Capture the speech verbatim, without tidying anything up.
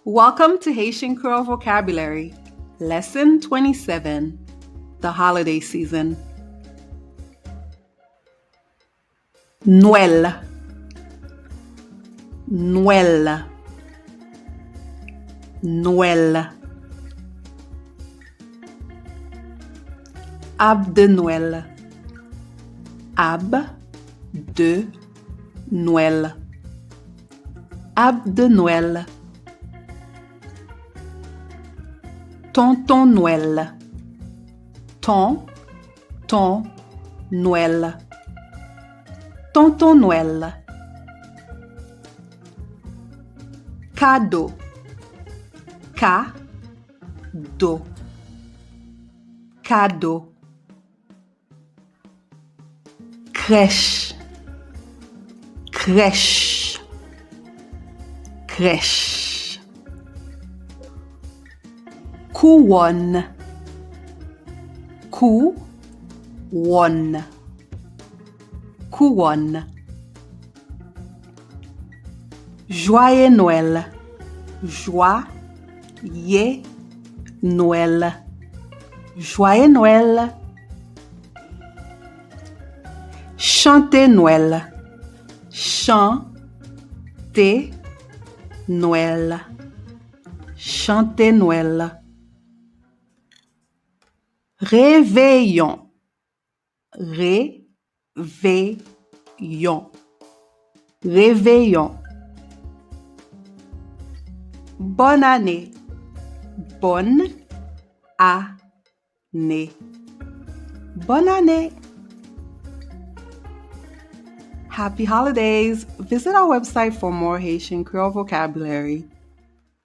Welcome to Haitian Creole Vocabulary, Lesson twenty-seven, The Holiday Season. Nwèl. Nwèl. Nwèl. Ab de Nwèl. Ab de Nwèl. Ab de Nwèl. Tonton Nwèl. Ton ton Nwèl. Tonton Nwèl. Kado. Ka do. Kado. Krèch. Krèch. Krèch. Kouwòn. Kouwòn. Kouwòn. Jwaye Nwèl. Jwaye Nwèl. Jwaye Nwèl. Chante Nwèl. Chante Nwèl. Chante Nwèl. Reveyon. Reveyon. Reveyon. Bòn ane. Bòn ane. Bòn ane. Happy holidays! Visit our website for more Haitian Creole vocabulary.